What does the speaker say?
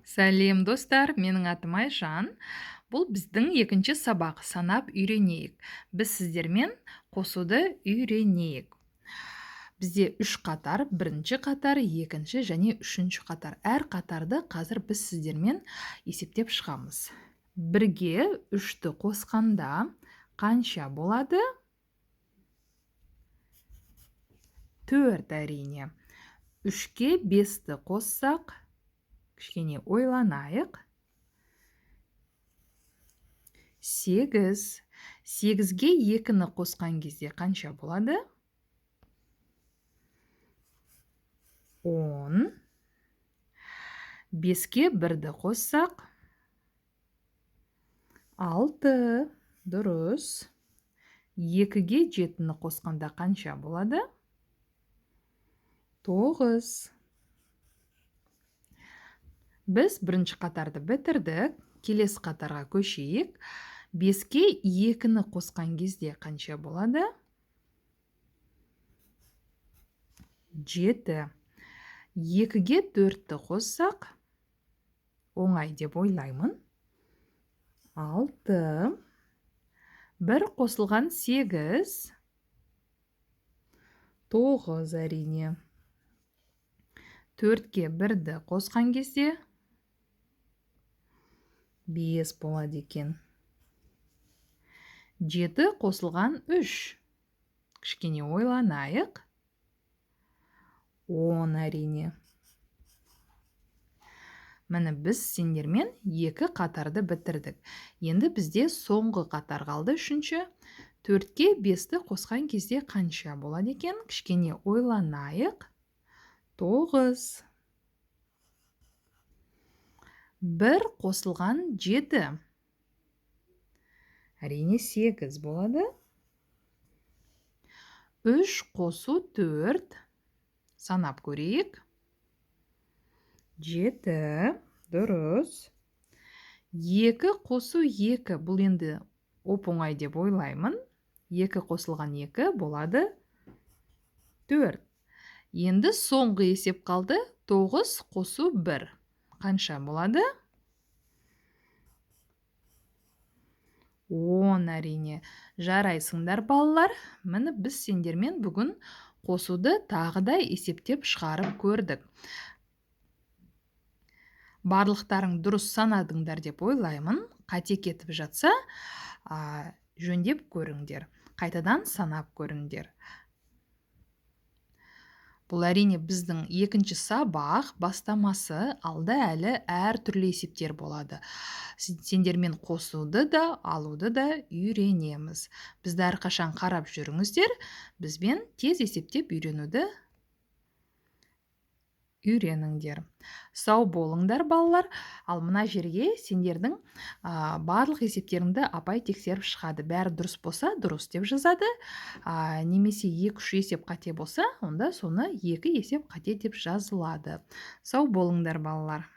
Сәлем, достар, менің атым Айжан. Бұл біздің екінші сабақ, санап үйренейік. Біз сіздермен қосуды үйренейік. Бізде үш қатар, бірінші қатар, екінші және үшінші қатар. Әр қатарды қазір біз сіздермен есептеп шығамыз. Бірге үшті қосқанда қанша болады? 4, әрине. Үшке бесті қоссақ, кішкене ойланайық. 8. 8-ге екіні қосқан кезде қанша болады? 10. 5-ке бірді қоссақ, 6. Дұрыс. 2-ге жетіні қосқанда қанша болады? 9. Біз бірінші қатарды бітірдік. Келесі қатарға көшейік. 5-ке екіні қосқан кезде қанша болады? 7. 2-ге төртті қоссақ, оңай деп ойлаймын. 6. 1 қосылған 8. 9, әрине. 4-ке бірді қосқан кезде 5 болады екен. 7 қосылған 3. Кішкене ойланайық. 10, әрине. Міне, біз сендермен екі қатарды бітірдік. Енді бізде соңғы қатар қалды, үшінші. 4-ке 5-ті қосқан кезде қанша болады екен? Кішкене ойланайық. 9. 1 қосылған 7. Әрине, 8 болады. 3 қосу 4. Санап көрейік. 7. Дұрыс. 2 қосу 2. Бұл енді оп-оңай деп ойлаймын. 2 қосылған 2 болады 4. Енді соңғы есеп қалды. 9 қосу 1. Қанша болады? 10, әрине. Жарайсыңдар, балалар. Міне, біз сендермен бүгін қосуды тағы да есептеп шығарып көрдік. Барлықтарың дұрыс санадыңдар деп ойлаймын. Қате кетіп жатса, жөндеп көріңдер. Қайтадан санап көріңдер. Бұл әрине біздің екінші сабақ бастамасы, алда әлі әртүрлі есептер болады. Сендермен қосуды да, алуды да үйренеміз. Бізді әрқашан қарап жүріңіздер, бізбен тез есептеп үйренуді үйреніңдер. Сау болыңдар, балалар. Ал мына жерге сендердің, барлық есептеріңді апай тексеріп шығады. Бәрі дұрыс болса, дұрыс деп жазады. Немесе екі-үш есеп қате болса, онда соны 2 есеп қате деп жазылады. Сау болыңдар, балалар.